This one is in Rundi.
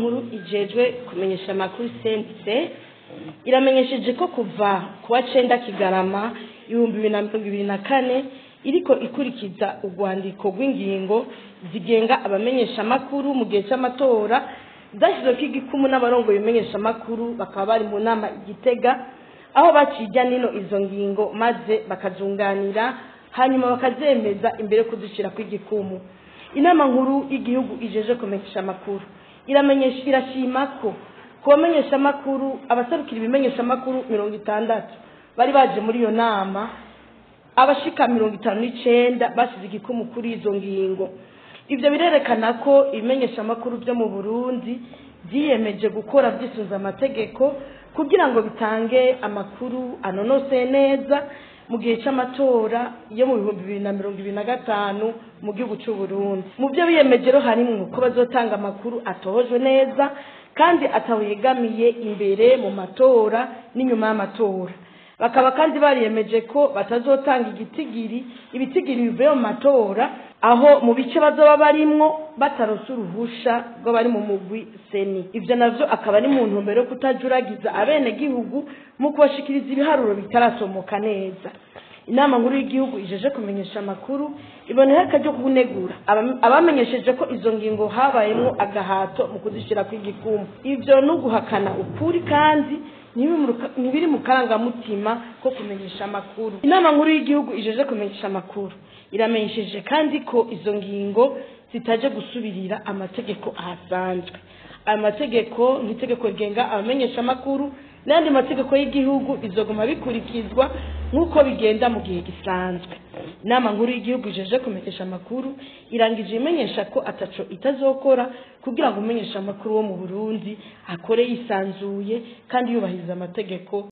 Nkuru ijejwe kumenyesha amakuru, CNC, iramenyesheje ko kuva kuwa 9 Kigarama 2024 iriko ikurikiza urwandiko rw'ingingo zigenga abamenyesha amakuru mu gihe cy'amatora, zashyizweko igikumu n'abarongoye ibimenyesha amakuru, bakaba bari mu nama i Gitega, aho baciye ijya nino izo ngingo maze bakazunganira, hanyuma bakazemeza imbere yo kuzishyira kw'igikumu. Inama Nkuru y'Igihugu ijeje kumenyesha amakuru iramenyesha, irashima ko ku bamenyesha amakuru, abaserukira ibimenyesha amakuru 60 bari baje muri iyo nama, abashika 59 basize igikumu kuri izo ngingo. Ibyo birerekana ko ibimenyesha amakuru byo mu Burundi byiyemeje gukora byisunze amategeko kugira ngo bitange amakuru anonoseye neza mu gihe cy'amatora yo mu 2025 mu gihugu cy'u Burundi. Mu byo biyemeje rero harimwo ko bazotanga amakuru atohojwe neza kandi atawegamiye imbere mu matora n'inyuma y'amatora. Bakaba kandi bariyemeje ko batazotanga igitigiri, ibitigiri bivuye mu matora, aho mu bice bazoba barimwo bataronse uruhusha rw'abari mu mugwi CENI. Ivyo navyo akaba ari mu ntumbero yo kutajuragiza abenegihugu mu kubashikiriza ibiharuro bitarasomoka neza. Inama Nkuru y'Igihugu ijeje kumenyesha amakuru ibonera akaryo kunegura abamenyesheje ko izo ngingo habayemwo agahato mu kuzishyira kw'igikumu. Ivyo ni uguhakana ukuri kandi ntibiri mu karangamutima ko kumenyesha amakuru. Inama Nkuru y'Igihugu ijeje kumenyesha amakuru iramenyesheje kandi ko izo ngingo zitaje gusubirira amategeko ahasanzwe. Ayo mategeko nk'itegeko rigenga abamenyesha amakuru n'ayandi mategeko y'igihugu bizoguma bikurikizwa nk'uko bigenda mu gihe gisanzwe. Inama Nkuru y'Igihugu ijeje kumenyesha amakuru irangije imenyesha ko ataco itazokora kugira ngo umenyesha amakuru wo mu Burundi akore yisanzuye kandi yubahiriza amategeko.